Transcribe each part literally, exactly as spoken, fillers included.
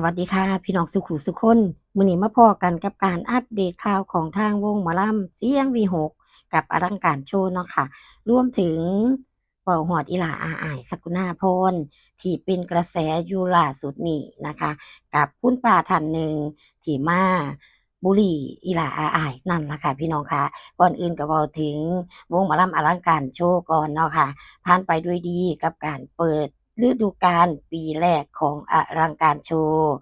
วัสดีค่ะ พี่น้องสุขุสุคน มื้อนี้มาพ้อกันกับการอัปเดตข่าวของทางวงหมอลำเสียงวีหก กับอลังการโชว์เนาะค่ะ รวมถึงเว้าฮอดอีหล่าอาอาย สกุณาพร ที่เป็นกระแสอยู่ล่าสุดนี้นะคะ กับคุณป้าท่านหนึ่งที่มาบูลลีอีหล่าอาอายนั่นล่ะค่ะพี่น้องค่ะ ก่อนอื่นก็เว้าถึงวงหมอลำอลังการโชว์ก่อนเนาะค่ะ ผ่านไปด้วยดีกับการเปิดฤดูกาลปีแรกของอลังการโชว์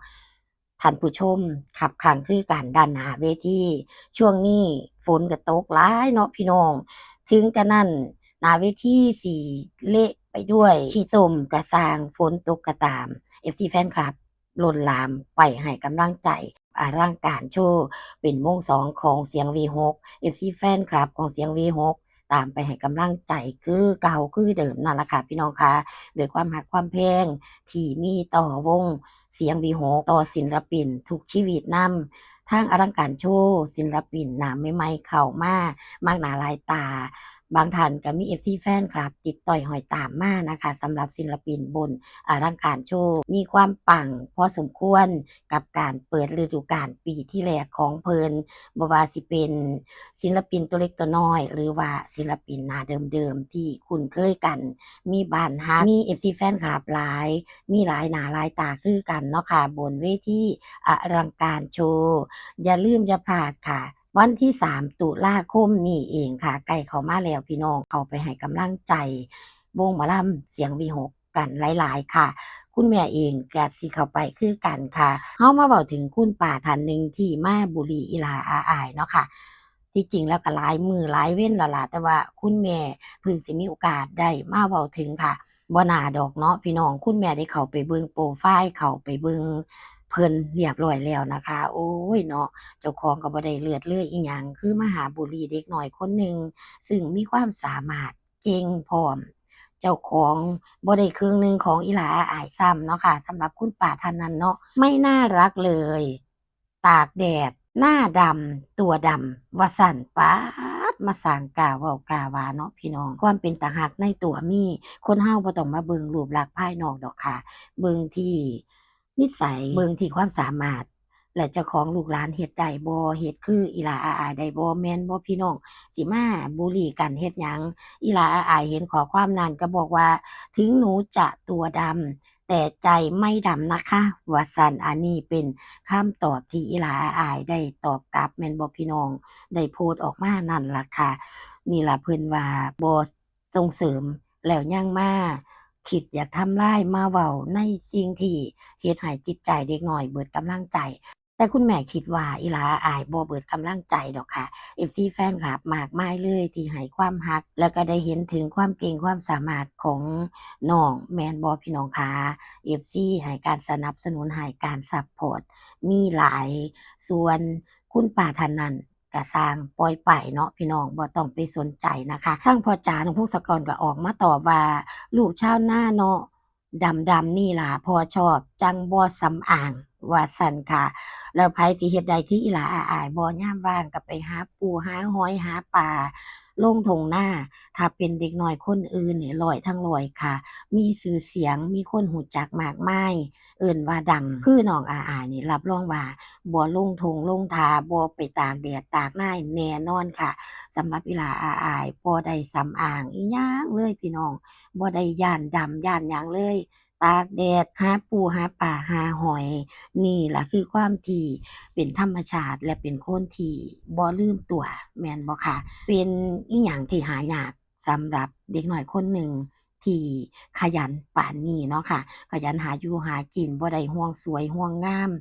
ท่านผู้ชม คับข้างคือกันด้านหน้าเวที ช่วงนี้ฝนก็ตกหลายเนาะพี่น้อง ถึงกะนั้นหน้าเวทีสิเละไปด้วยขี้ตมกะซ่าง ฝนตกกะตาม เอฟซี แฟนคลับล้นหลามไปให้กำลังใจอลังการโชว์ เป็นวงสองของเสียงวีหก เอฟซี แฟนคลับของเสียงวีหก ตามไปให้กำลังใจคือเก่าคือเดิมนั่นล่ะค่ะพี่น้องค่ะ ด้วยความฮักความแพงที่มีต่อวงเสียงวีหก ต่อศิลปินทุกชีวิตนำ ทางอลังการโชว์ ศิลปินหน้าใหม่ๆเข้ามา มากหน้าหลายตา บางท่านก็มี เอฟซี แฟนคลับติดต่อยห้อยตามมานะคะ สำหรับศิลปินบนอลังการโชว์ มีความปังพอสมควรกับการเปิดฤดูกาลปีที่แรกของเพิ่น บ่ว่าสิเป็นศิลปินตัวเล็กตัวน้อย หรือว่าศิลปินหน้าเดิมๆที่คุ้นเคยกัน มีบ้านฮัก มี เอฟซี แฟนคลับหลาย มีหลายหน้าหลายตาคือกันเนาะค่ะ บนเวทีอลังการโชว์ อย่าลืมอย่าพลาดค่ะ วันที่สาม ตุลาคมนี้เองค่ะ ใกล้เข้ามาแล้วพี่น้อง เข้าไปให้กำลังใจวงหมอลำเสียงวีหกกันหลายๆค่ะ คุณแม่เองก็สิเข้าไปคือกันค่ะ เฮามาเว้าถึงคุณป้าท่านหนึ่งที่มาบูลลีอีหล่าอาอายเนาะค่ะ ที่จริงแล้วก็หลายมื้อหลายเว็นแล้วล่ะ แต่ว่าคุณแม่เพิ่งสิมีโอกาสได้มาเว้าถึงค่ะ บ่น่าดอกเนาะพี่น้อง คุณแม่ได้เข้าไปเบิ่งโปรไฟล์ เข้าไปเบิ่งเพิ่นเรียบร้อยแล้วนะคะ โอ้ยเนาะ เจ้าของก็บ่ได้เลิศเลออีหยัง คือมาหาบูลลีเด็กน้อยคนหนึ่ง ซึ่งมีความสามารถเก่งพร้อม เจ้าของบ่ได้ครึ่งหนึ่งของอีหล่าอาอายซ้ำเนาะค่ะ สำหรับคุณป้าท่านนั้นเนาะ ไม่น่ารักเลย ตากแดด หน้าดำ ตัวดำ ว่าซั่น ป๊าด มาสร้างกล้าเว้ากล้าว่าเนาะพี่น้อง ความเป็นตาฮักในตัวมี คนเฮาบ่ต้องมาเบิ่งรูปลักษณ์ภายนอกดอกค่ะ เบิ่งที่นิสัย เบิ่งที่ความสามารถ และเจ้าของลูกหลานเฮ็ดได้บ่ เฮ็ดคืออีหล่าอาอายได้บ่ แม่นบ่พี่น้อง สิมาบูลลีกันเฮ็ดหยัง อีหล่าอาอายเห็นข้อความนั้นก็บอกว่า ถึงหนูจะตัวดำ แต่ใจไม่ดำนะคะ ว่าซั่น อันนี้เป็นคำตอบที่อีหล่าอาอายได้ตอบกลับ แม่นบ่พี่น้อง ได้โพสต์ออกมานั่นล่ะค่ะ นี่ล่ะเพิ่นว่าบ่ส่งเสริม แล้วยังมาคิดอยากทำลาย มาเว้าในสิ่งที่เฮ็ดให้จิตใจเด็กน้อยเบิดกำลังใจ แต่คุณแม่คิดว่าอีหล่าอาอายบ่เบิดกำลังใจดอกค่ะ เอฟซี แฟนคลับมากมายเลยที่ให้ความฮัก แล้วก็ได้เห็นถึงความเก่งความสามารถของน้อง แม่นบ่พี่น้องคะ เอฟซี ให้การสนับสนุน ให้การซัปพอร์ตมีหลาย ส่วนคุณป้าท่านนั้นก็ซ่างปล่อยไปเนาะพี่น้อง บ่ต้องไปสนใจนะคะ ทางพ่อจ๋า นงพงศกร ก็ออกมาตอบว่า ลูกชาวนาเนาะ ดำๆนี่ล่ะพ่อชอบ จั่งบ่สำอาง ว่าซั่นค่ะ แล้วไผสิเฮ็ดได้คืออีหล่าอาอายบ่ ยามว่างก็ไปหาปูหาหอยหาปลา ลงท่งนา ถ้าเป็นเด็กน้อยคนอื่นนี่ร้อยทั้งร้อยค่ะ มีชื่อเสียง มีคนรู้จักมากมาย เอิ้นว่าดัง คือน้องอาอายนี่รับรองว่าบ่ลงท่งลงทา บ่ไปตากแดดตากนาแน่นอนค่ะ สำหรับอีหล่าอาอายบ่ได้สำอางอีหยังเลยพี่น้อง บ่ได้ย้านดำย้านหยังเลย ตากแดด หาปูหาปลาหาหอย นี่ล่ะคือความที่เป็นธรรมชาติ และเป็นคนที่บ่ลืมตัว แม่นบ่คะ เป็นอิหยังที่หายากสำหรับเด็กน้อยคนหนึ่งที่ขยันปานนี้เนาะค่ะ ขยันหาอยู่หากิน บ่ได้ห่วงสวยห่วงงาม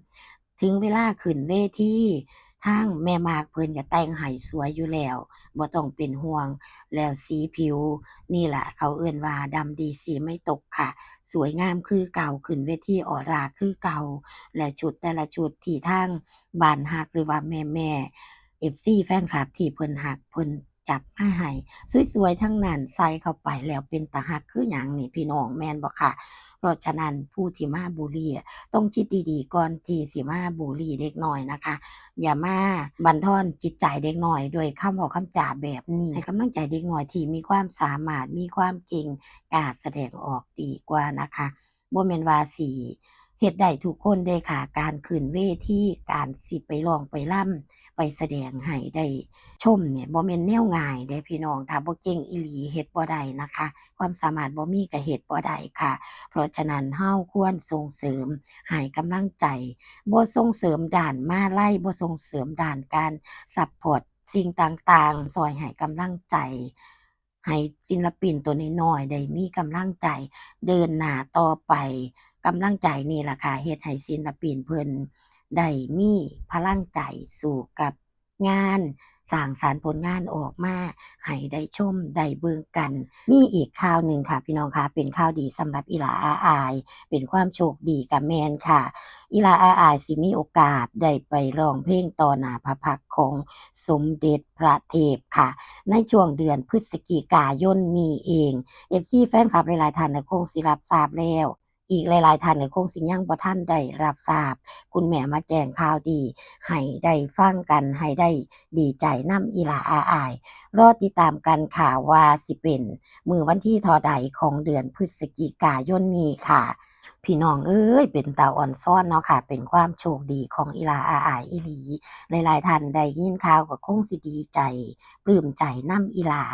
ถึงเวลาขึ้นเวที ทางแม่มากเพิ่นก็แต่งให้สวยอยู่แล้ว บ่ต้องเป็นห่วง แล้วสีผิว นี่ล่ะเขาเอิ้นว่าดำดีสีไม่ตกค่ะ สวยงามคือเก่า ขึ้นเวทีออร่าคือเก่า และชุดแต่ละชุดที่ทางบ้านฮัก หรือว่าแม่ๆ เอฟซี แฟนคลับที่เพิ่นฮัก เพิ่นจัดมาให้ สวยๆ ทั้งนั้น ใส่เข้าไปแล้วเป็นตาฮักคือหยังนี่พี่น้อง แม่นบ่คะ เพราะฉะนั้นผู้ที่มาบูลลีอะ ต้องคิดดีๆ ก่อนที่สิมาบูลลีเด็กน้อยนะคะ อย่ามาบั่นทอนจิตใจเด็กน้อยด้วยคำเว้าคำจาแบบนี้ ให้กำลังใจเด็กน้อยที่มีความสามารถ มีความเก่ง กล้าแสดงออกดีกว่านะคะ บ่แม่นว่าสิ เฮ็ดได้ทุกคนเด้ค่ะ การขึ้นเวที การสิไปร้องไปรำ ไปแสดงให้ได้ชมเนี่ย บ่แม่นแนวง่ายเด้พี่น้อง ถ้าบ่เก่งอีหลีเฮ็ดบ่ได้นะคะ ความสามารถบ่มีก็เฮ็ดบ่ได้ค่ะ เพราะฉะนั้นเฮาควรส่งเสริมให้กำลังใจ บ่ส่งเสริมด้านมาลัย บ่ส่งเสริมด้านการซัปพอร์ตสิ่งต่างๆ ซ่อยให้กำลังใจ ให้ศิลปินตัวน้อยๆ ได้มีกำลังใจเดินหน้าต่อไป กำลังใจนี่ล่ะค่ะ เฮ็ดให้ศิลปินเพิ่นได้มีพลังใจสู้กับงาน สร้างสรรค์ผลงานออกมาให้ได้ชมได้เบิ่งกัน มีอีกข่าวหนึ่งค่ะพี่น้องคะ เป็นข่าวดีสำหรับอีหล้าอาอาย เป็นความโชคดีก็แม่นค่ะ อีหล้าอาอายสิมีโอกาสได้ไปร้องเพลงต่อหน้าพระพักตร์ของสมเด็จพระเทพค่ะ ในช่วงเดือนพฤศจิกายนนี้เอง เอฟซี แฟนคลับหลายๆ ท่านน่ะคงสิรับทราบแล้ว อีกหลายๆ ท่านก็คงสิยังบ่ทันได้รับทราบ คุณแม่มาแจ้งข่าวดีให้ได้ฟังกัน ให้ได้ดีใจนำอีหล้าอาอาย รอติดตามกันค่ะว่าสิเป็นมื้อวันที่เท่าใดของเดือนพฤศจิกายนนี้ค่ะ พี่น้องเอ้ย เป็นตาอ่อนซ้อนเนาะค่ะ เป็นความโชคดีของอีหล้าอาอายอีหลี หลายๆ ท่านได้ยินข่าวก็คงสิดีใจ ปลื้มใจนำอีหล้า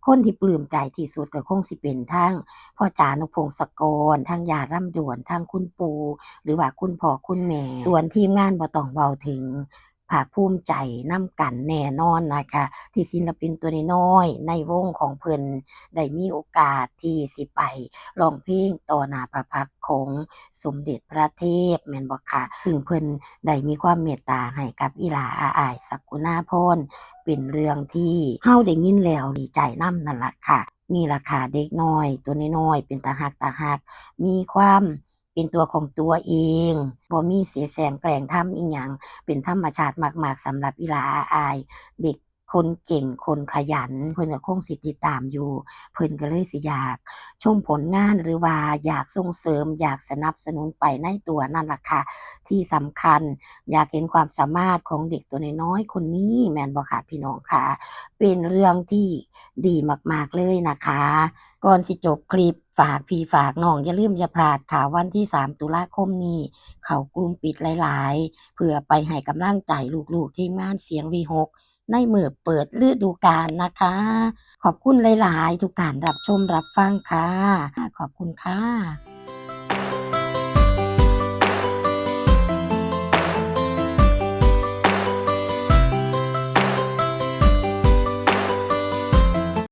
คนที่ปลื้มใจที่สุดก็คงสิเป็นทั้งพ่อจ๋า นกพงศกร ทั้งย่า ลำดวน ทั้งคุณปู่ หรือว่าคุณพ่อคุณแม่ ส่วนทีมงานบ่ต้องเว้าถึง ภาคภูมิใจนำกันแน่นอนนะคะ ที่ศิลปินตัวน้อยๆ ในวงของเพิ่นได้มีโอกาสที่สิไปร้องเพลงต่อหน้าพระพักตร์ของสมเด็จพระเทพ แม่นบ่คะ ซึ่งเพิ่นได้มีความเมตตาให้กับอีหล้าอาอาย ศักกุณาพร เป็นเรื่องที่เฮาได้ยินแล้วดีใจนำนั่นล่ะค่ะ นี่ล่ะค่ะ เด็กน้อยตัวน้อยๆ เป็นตาฮักตาฮัก มีความเป็นตัวของตัวเอง บ่มีเสแสร้งแกล้งทำอิหยัง เป็นธรรมชาติมากๆ สำหรับอีหล้าอาอาย เด็กคนเก่ง คนขยัน เพิ่นก็คงสิติดตามอยู่ เพิ่นก็เลยสิอยากชมผลงาน หรือว่าอยากส่งเสริม อยากสนับสนุนไปในตัวนั่นล่ะค่ะ ที่สำคัญอยากเห็นความสามารถของเด็กตัวน้อยๆ คนนี้ แม่นบ่คะพี่น้องคะ เป็นเรื่องที่ดีมากๆ เลยนะคะ ก่อนสิจบคลิป ฝากพี่ฝากน้อง อย่าลืมอย่าพลาดค่ะ วันที่สาม ตุลาคมนี้ เข้ากลุ่มปิดหลายๆ เพื่อไปให้กำลังใจลูกๆ ทีมงานเสียงวิหก ในมื้อเปิดฤดูกาลนะคะ ขอบคุณหลายๆ ทุกการรับชมรับฟังค่ะ ขอบคุณค่ะ